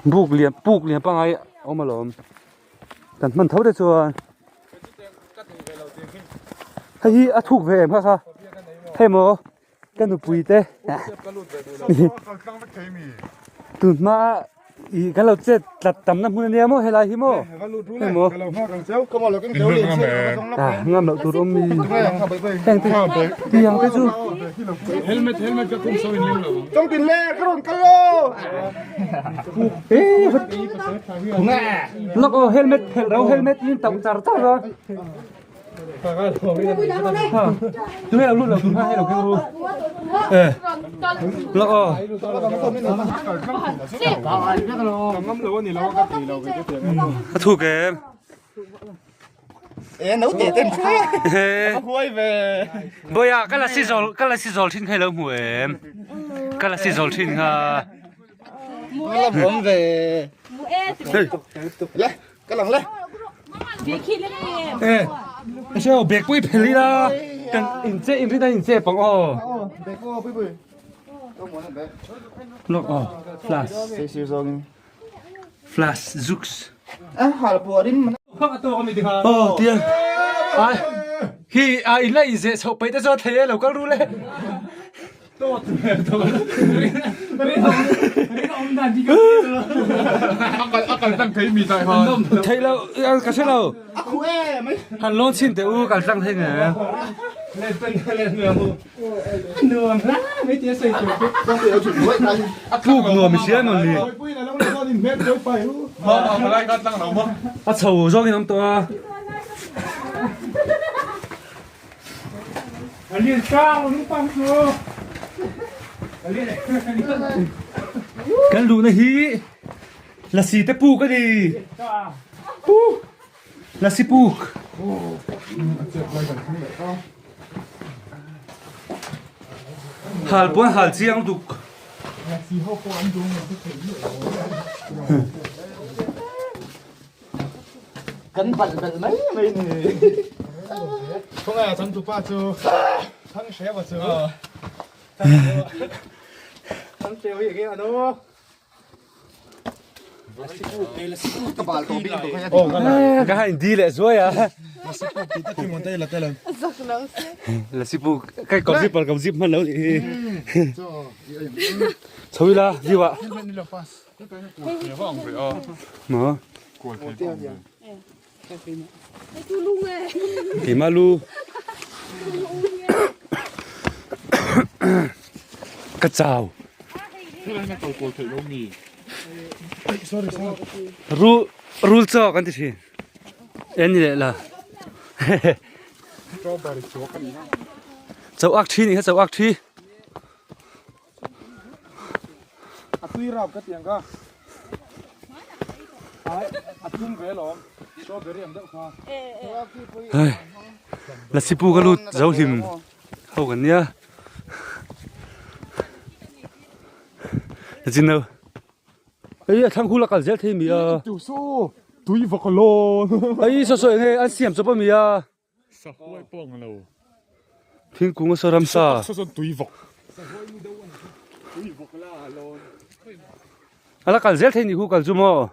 Buk lian puk lian pangai a awm alawm kan hman tho te chuan hei hi a thuk ve em kha kha hei maw ka nupui te tun hma ih kan lo chet tlat tam na hmun ania maw helai hi maw hei maw ah ngam loh tur awm mi heng te tiang te chu lawk aw helmet phelh ro helmet in tauh char char a. Tunge lo lut lo tun kha hei lo keng ru. Eh. Lo aw. A thuk em. E no te ten chu. Huai ve. Boya ka la si zol ka la si zol thin khai lo hmu em. Ka la si zol thin kha. La bom ve. Le. Ka lang le. Eh, sao bek pui pheli la. Kan in che in rin in che pang o. Bek o pui pui. Look oh, flash. Sei sir zong. Flash zooks. Ah, hal pu rin man. Oh, tia. Ai. Hi a in la in ze chho pai te cho thei lo kal ru le. Thei lo ka hre lo han lawn chin teh u kal tlang thei nge puk nuam i hria maw ni a chho zawk in awm tawh a. Kan luhna hi lasi te puk a ni. Puk. Lasi puk. Hal puan hal chiang duk. Kan balh belh mai mai ni. Khawngaih ah changtupa chu Thanghreva chu Thanghreva hi enge ano? Ka hain di leh zuai a. Lasipu kai kawr zip kawr zip hman lo nih hi. Chho ila view ah. Maw? Keimah lu ka chau. Rul rul chaw kan ti thin. En ni leh la. Chau ak thi ni kha chau ak thi. A tui rap ka tiang ka. Ai, a thum ve lawm. Strawberry ang deuh kha. Hei, Lasipu ka lut zo hlim ho kan nia. Chin lo. Ei, a thlang khu la kal zel thei mi a. Tu su, tui vak lo. Ei, so so enge an siam chawp a mi a. Sahuai pawh ang lo. Thingkung a saw ramsa. Saw chuan tui vawk. A la kal zel thei ni hu kal chu maw.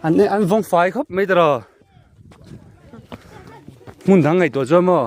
An an vawng fai khawp mai tawh hmun dang ngaihtuah chuan maw.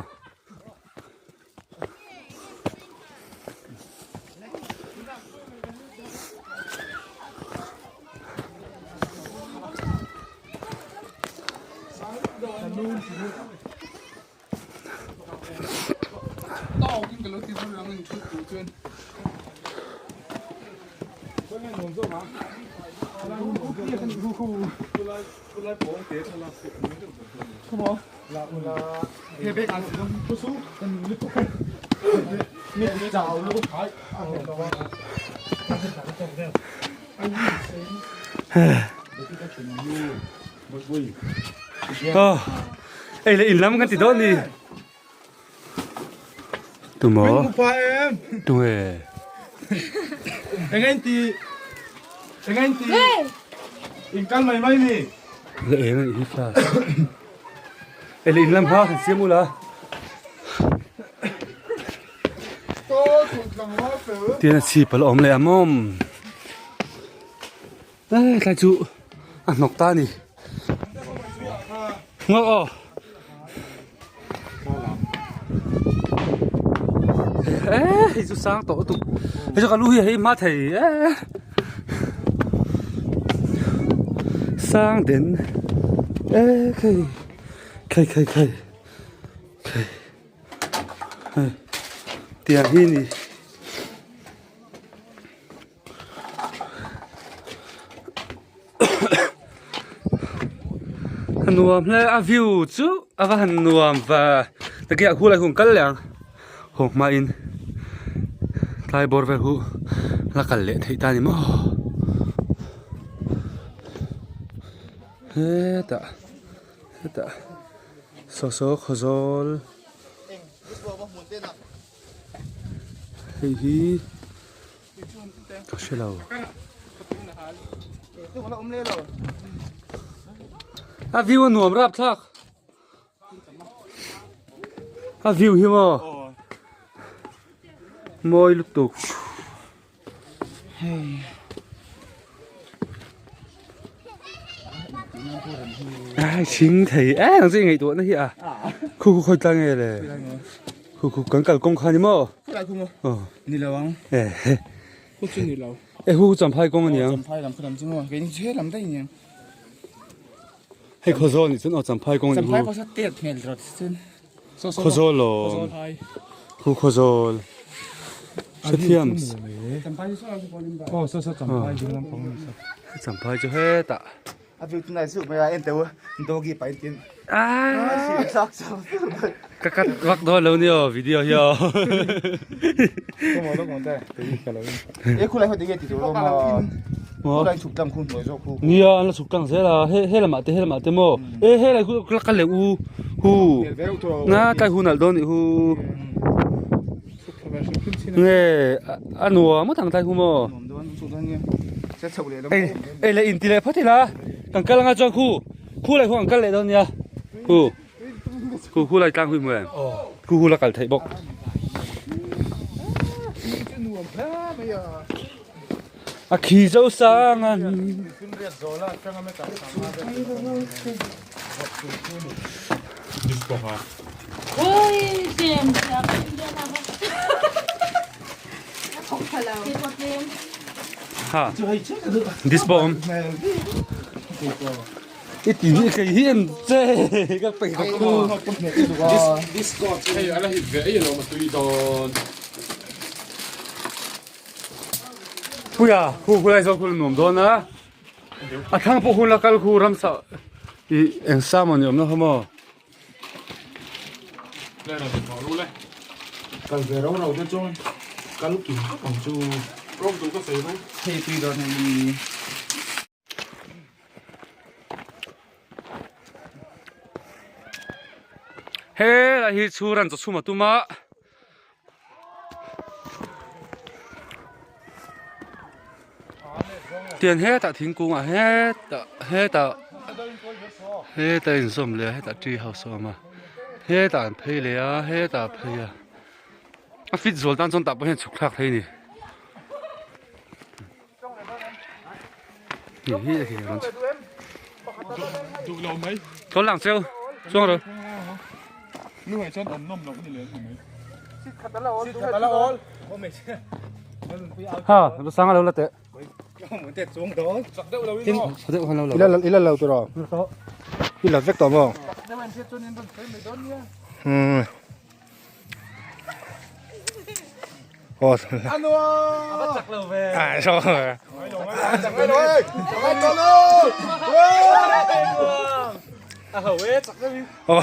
Oh, ei le in lam kan ti dawn ni. Tumaw? Tunge? Engain ti Engain ti In kal mai mai ni. Le eng ani hi class. Ei le in lam kha kan siam ula. Tian a chhip a la awm leh a mawm. Ê tlai chu a hnawk ta a ni ngawk aw ê hei chu sang tawh lutuk hei chu ka lu hi hei hma thei e sang den ê khei khei khei khei khei hei tiang hi ni. A nuam hle a view chu a va han nuam va takiah khu lai hun kal leh ang haw hmain tlai bawr vel hu la kal leh theih ta a ni maw hetah hetah saw saw khawzawl. Hei hi ka hre lo. A view a nuam rap thlak. A view hi maw. Mawi lutuk. Ai thing thei em ang chu i ngaihtuahna hi a khu khu khawi tlang nge le khu khu kan kal kawng kha ni maw aw ni lo ang e khu chu ni lo e khu khu champhai kawng a ni ang champhai lam khu lam chu maw kei ni che lam daih ni ang hei khawzawl ni chuan aw champhai kawng a ni champhai pawh saw tet hmel rawt chuan Khawzawl aw khu Khawzawl hrethiam Champhai chu hetah ka cut vak dawn lo ni aw video hi aw. Nia an la chhuk tlang zel a he he lamah te he lamah te maw e he lai khu la kal leh u hu na tlai hun alh dawn nih hu nge a nuam ngawt ang tlai hu maw ei ei leh inti leh phawt ila kan kal anga chuan khu khu lai khu an kal leh dawn nia khu Khu khu lai tlang hui mu em? Khu khu la kal theih bawk. A khi zo sang an. Ha. Disbom. I ti hi kei hi an che ka pe ka khu. Discord hei ala hit ve ei lo ma tui dawn. Puia khu khu lai zawk khu nuam dawn a. A thlang pawh hun la kal khu ramsa i eng sa maw ni awm na kha maw. Kal ve rau rau te chuan kal kim khawp ang chu. Rawng tur ka sawi ro. Hei tui dawn hei. Helai hi chhur an chawchhum a tum a. Tian hetah thingkung ah hetah hetah hetah inzawm leh a hetah tree house a awm a hetah an phei leh a hetah a phei a a fit zual tan chuan tah pawh hian chhuk thlak thei a ni. Thawl lang cheu chuang rawh. Ha lo sang lo la teh. Ila lo tur aw. Ila vek tawh maw. Hmm. Ồ. À sao rồi. Ồ.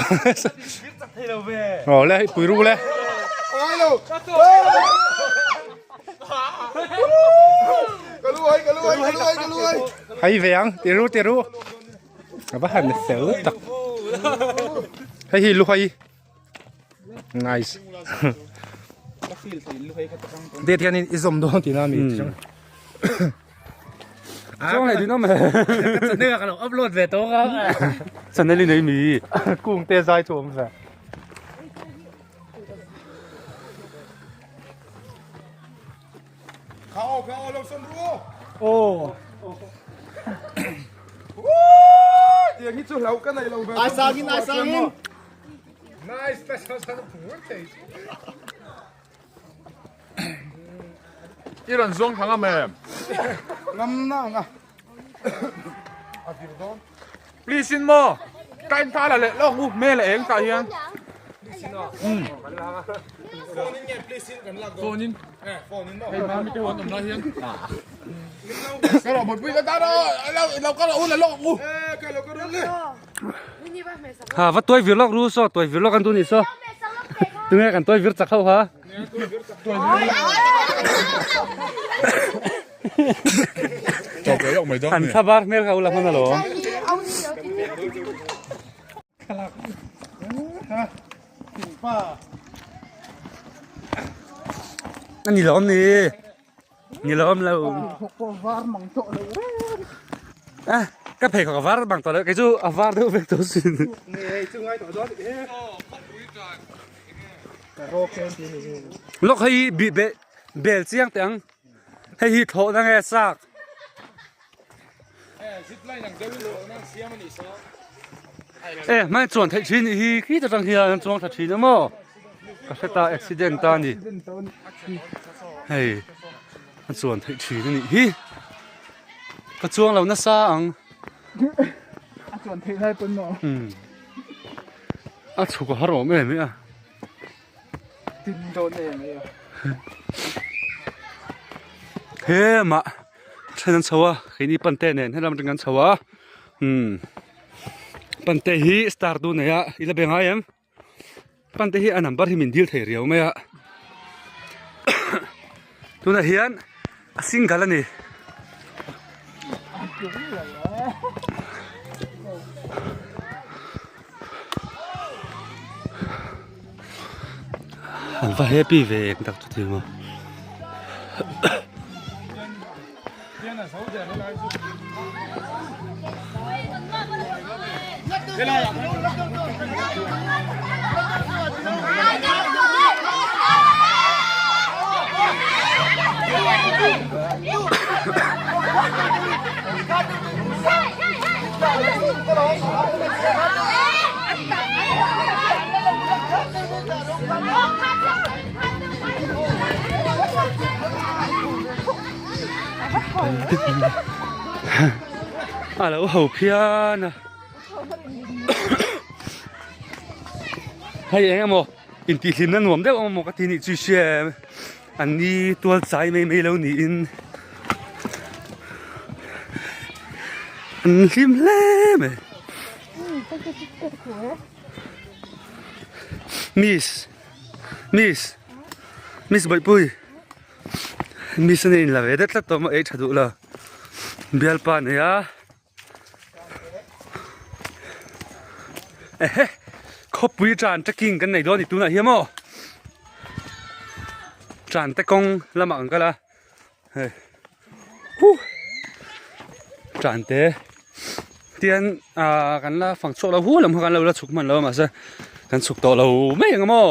Ồ le, pui ru le. Hay về ăn, tiru tiru. A va han fel tak. Hei hi luhai. Nice. Det hian i zawm dawn tihna mi. Chuang leh din awm e. Channel ka lo upload ve tawk a. Channel i nei mi. Kung te zai chu awm ve. Ai sangin ai sangin. I rawn zawng thang a mem. Ngam na nga. Please in maw. Ka in thla la leh lawk u hmel a eng tah hian. Phone in. Hei mami te ho an awm lai hian. Ka lo mutpui ka tan a lo ka lo u la lawk u. Ha va tuai vir lawk ru saw tuai vir lawk an duh nih saw. Tunge kan tuai vir chak ho ha. An thlabar hmel kha ula hman alawm. A ni lawm ni. Ni lawm lo. A ka pheikhawk a var bang tawh lo kei chu a var deuh vek tawh sin. Lawk hei bi be bel chiang teh ang. Hei hi thlawhna nge chak. E hmai chuan theih thin nih hi khi ta tang hian an chuang tha thin a maw ka hre ta accident ta ni hei a chuan theih thin a nih hi ka chuang lo nasa ang a chuan theih lai pawn maw a chhuk a har awm em e a tin dawn em e a he mah then an chho a keini pante nen helam atang kan chho a umm pante hi star tu nei a i la be ngai em pante hi a number hi min dil thei riau mai a tunah hian a single a ni. An va happy ve eng tak chu thing a. A lo ho phian a hei eng emaw intihhlimna nuam deuh emaw ka ti nih chu hria em an ni tual chai mai mai lo niin an hlim hle mai miss miss miss bawihpui. Miss a nei la ve det tlat tawh maw ei tha duh lo bialpa a nei a ehe khawpui tan trekking kan nei dawn a ni tunah hian maw tan te kawng lamah kan kal a hei huh tan te tian ah kan la fang chhuak lo hu lam kha kan lo la chhuk hman lo a mahse kan chhuk tawh lo mai ang maw.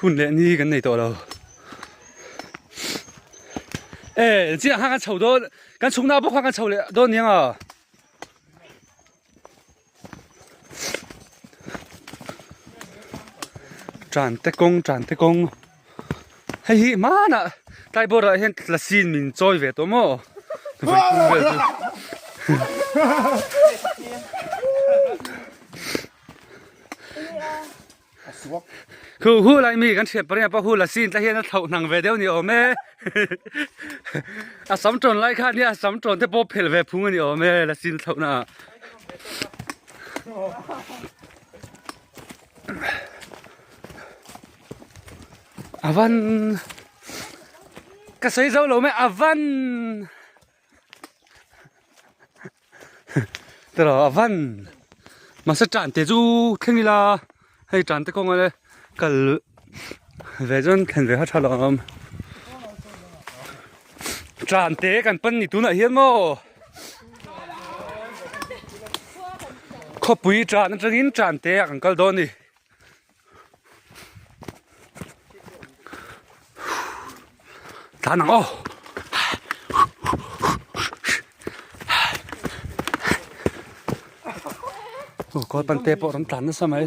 Hun leh ni kan nei tawh lo. E, chiah kha kan chho dawn, kan chhukna bawk kha kan chho leh dawn niang a. Tran te kawng, tran te kawng. Hei hi hmanah tlai bawrah hian lasin min chawi ve tawh maw? Vawi thum vel chu. Khu hu lai mi kan thian parian pawh hu la sin ta hian a thlauh hnang ve deuh ni awm e a sam tawn lai khan nia a sam tawn te pawh phel ve phung a ni awm e la sin thlauh na ah avan ka sawi zo lo mai avan tiraw avan. Mahse tan te chu thleng ila hei tan te kawnga le kal ve chuan thlen ve kha tha lo ang awm. Tan te kan pan ni tunah hian maw khawpui tan atangin tan te ah kan kal dawn a ni. Tlan ang aw. Aw kawl pan te pawh rawn tlan nasa mai.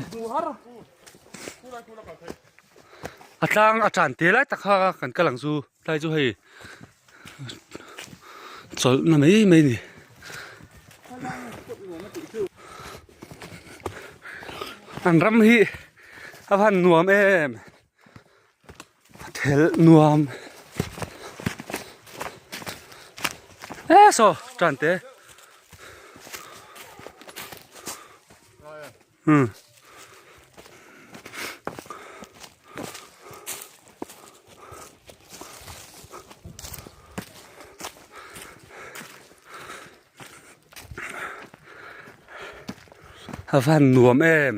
A tlang a tan te lai tak kha kan kal ang chu tlai chu hei chawlhna mai mai a ni. An ram hi a van nuam em a thelh nuam e saw tan te umm. A van nuam em.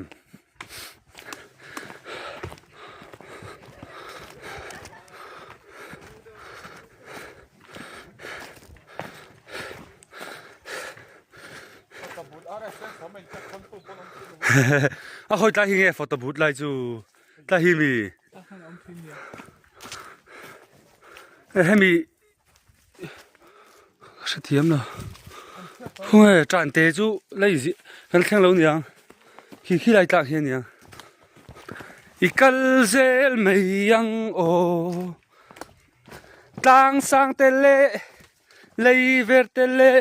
A hawi tlai hi nge photo booth lai chu tlai hi mi hemi hrethiam lo khawnge tan te chu lei zih kan thleng lo niang khi khi lai tlak hi aniang i kal zel mai ang aw tlang sang te leh lei ver te leh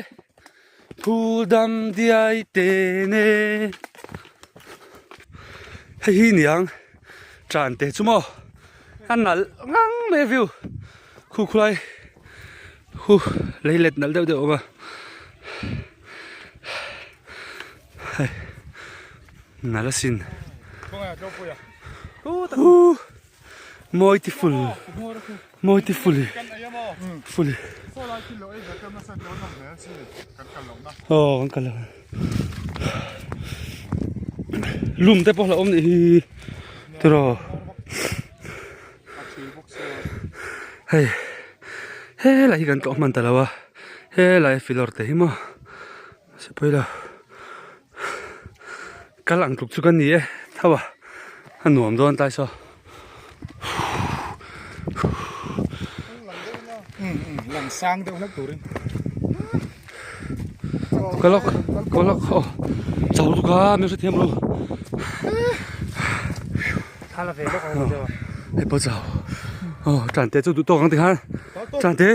phul dam diai te ne hei hi niang tan te chu maw a nalh ngang mai a view. Khu khulai khu lei let nalh deuh deuh a awm a hei nalh asin huh mawi ti ful mawi ti ful ful aw kan kal lo lum te pawh a hlauhawm nih hi tiraw. Hei helai hi kan tlawh hman ta lo a helai filawr te hi maw sipai lo kal ang tluk chu ka ni e tho a a nuam dawn tlai saw. Lang sang deuh hlek turin. Kalak kalak aw chau tuk a mi hrethiam lo. Thla la ve lawk ang deuh a. Hei pawh chau. Aw Tlante chu duh tawk ang tikhan Tlante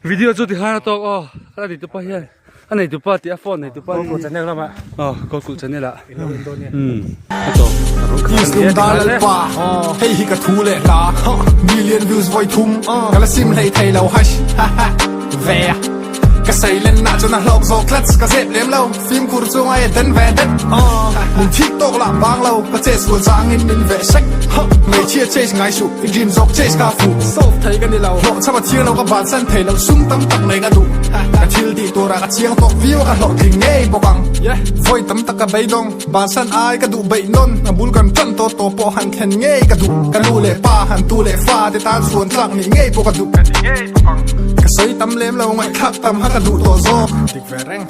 video chu tikhan a tawk aw a nei tupa hian a nei tupa tih a phone nei tupa Kawlkulh channel lamah aw Kawlkulh channel ah umm a tawk a rawng khat Islam dar lalpa hei hi ka thu leh hla million views vawi thum ka la sim hlei thei lo hash ve ka sei len na chuan a hlawk zawk tlat ka zep lem lo Fimkhur chu ngai a den ve det Min thik tawk lah bang lo Ka chase sual changin min veh sek Hmeichhia chase ngai suh I dream zawk chase ka fuh Solve thei ka ni lo Hlawh chham a thiang lo ka bansan thei lo Sum tam tak nei ka duh Ka thil tih turah ka chiang tawk viau a ka hlawhtling ngei bawk ang Vawi tam tak ka beidawng Bansan ai ka duh beih nawn A bul kan tan tawh tawh pawh han thlen ngei ka duh Ka nu leh pa han tu leh fa te tan chhuan tlak nih ngei pawh ka duh Ka sawi tam lem lo ngaihthlak tam kha ka duh tawh zawk.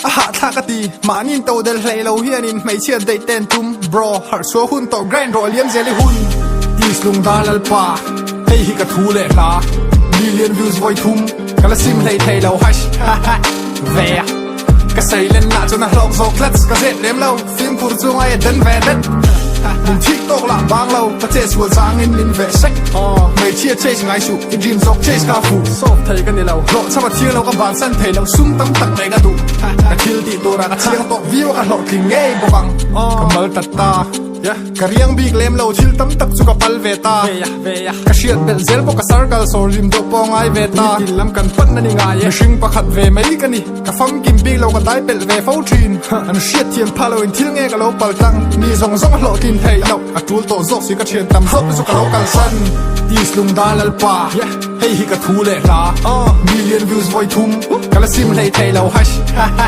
A hahthlak a ti, mahni in to del hlei lo hianin hmeichhia daih te an tum, bro, harh chhuah hun tawh grind rawh liam zel i hun. East Lungdar Lalpa, hei hi ka thu leh hla, million views vawi thum, ka la sim hlei thei lo hash ha ha ve a. Ka sei len lah chuan a hlawk zawk tlat, ka zep lem lo, fimkhur chu ngai a den ve det. Min thik tawk lah bang lo, ka che sual changin min veh sek. Hmeichhia chase ngai suh. I dream zawk chase ka fuh solve thei ka ni lo hlawh chham a thiang lo ka bansan thei lo sum tam tak nei ka duh ka thil tih turah ka chiang tawk viau a ka hlawhtling ngei bawk ang ka mal tat ta ka riang bik lem lo thil tam tak chu ka pal ve ta ka hriat belh zel bawk ka circle sawr rim deuh pawh ngai ve ta nitin lam kan pan a ni ngai e mihring pakhat ve mai ka ni ka famkim bik lo ka dai pelh ve fo thin an hriat thiam phah lo in thil nge ka lo pal tlang mi zawng zawng a hlawhtlin thei loh a tul tawh zawk si ka thian tam zawk te chu ka lo kalsan East Lungdar Lalpa hei hi ka thu leh hla million views vawi thum ka la sim hlei thei lo hash ha ha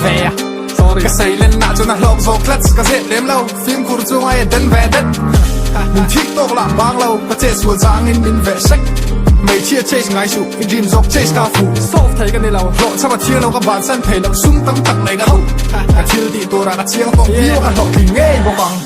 ve a. Sorry. Ka seilen na chuan a hlawk zawk tlat ka zep lem lo fimkhur chu ngai a den ve det min thik tawk lah bang lo ka che sual changin min veh sek hmeichhia chase ngai suh i dream zawk chase ka fuh solve thei ka ni lo hlawh chham a thiang lo ka bansan thei lo sum tam tak nei ka duh ka thil tih turah ka chiang tawk viau a ka hlawhtling ngei bawk ang.